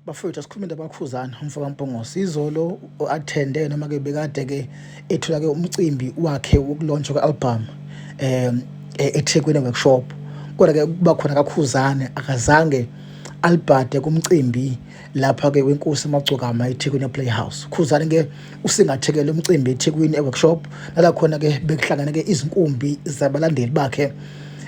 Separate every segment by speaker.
Speaker 1: Bafowethu, asikhulume indaba kaKhuzani umfo kaMpungose. Izolo u-attende noma ke bekade ke ethula ke umcimbi wakhe wokulontsha kwe-album eThekwini workshop. Kodwa ke kuba khona kaKhuzani akazange alibhade kumcimbi lapha ke wenkosi Amagcokama eThekwini Playhouse. Khuzani ke usingathekele umcimbi eThekwini eworkshop nala khona ke bekuhlangene ke izinkumbi zabalandeli bakhe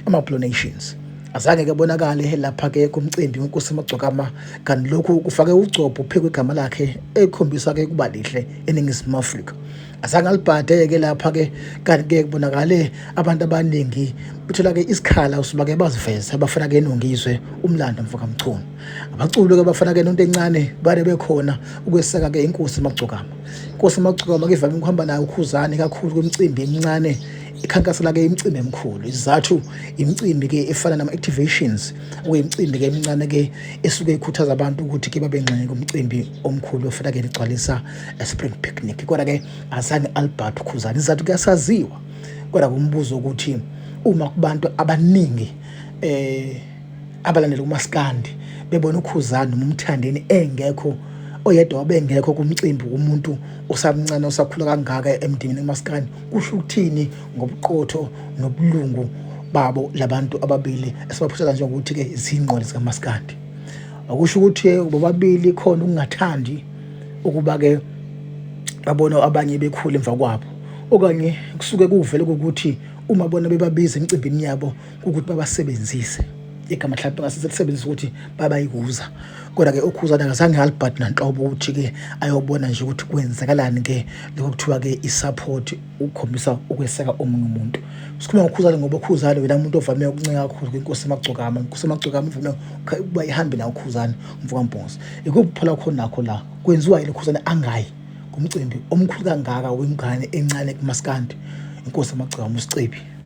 Speaker 1: ama-Blue Nations. Azange ke bonakale lapha ke kumcimbi wenkosi Amagcokama, kanti lokhu kufake ugcobho phekwe igama lakhe ekhombisa ke kuba lihle eNingizimu Afrika. Azange alibhade ke lapha ke, kanti ke kubonakale abantu abaningi bethola ke isikhala usuba ke baziveze abafana ke noNgizwe umlando mfoka Mchunu. Abaculi ke abafana ke nonto encane bade bekhona ukweseka ke inkosi Amagcokama. Inkosi Amagcokama ke ivame ukuhamba nayo uKhuzani kakhulu kwimicimbi emincane, ikhankasela ke imicimbi emikhulu. Izathu imicimbi ke efana nama-activations, okuyimicimbi ke emincane ke esuke ikhuthaza abantu ukuthi ke babe ngxenye kumcimbi omkhulu ofana ke ligcwalisa spring picnic. Kodwa ke azange Albert Khuzani, izathu kuyasaziwa. Kodwa kumbuzo ukuthi uma kubantu abaningi abalandela umaskandi bebona uKhuzani noma uMthandeni engekho, oyedwa wabengekho kumcimbi womuntu osamncane osakhula kangaka emndeni umaskandi, kusho ukuthini ngobuqotho nobulungu babo labantu ababili esibaphuthela njengokuthi ke izingqwele zikamaskandi? Akusho ukuthi bobabili khona ukungathandi ukuba ke babona abanye bekhula emva kwabo, okanye kusuke kuvele ukuthi uma bona bebabiza emicimbini yabo ukuthi babasebenzise igama mhlawumbe ngase ukuthi babayikuza. Kodwa ke uKhuzani akazange alibhadi nanhlobo ukuthi ke ayobona nje ukuthi kwenzakalani ke lokho kuthiwa ke i-support, ukukhombisa ukweseka omunye umuntu. Sikhuluma ngoKhuzani ngoba uKhuzani wena umuntu ovame ukuncenga kakhulu kwinkosi Amagcokama. Inkosi Amagcokama ivame ukuba ihambe nawo uKhuzani umfo kaMpungose. Ikuphi phela khona nakho la kwenziwa yini uKhuzani angayi kumcimbi omkhulu kangaka wengane encane kumaskandi, inkosi Amagcokama uSicebi?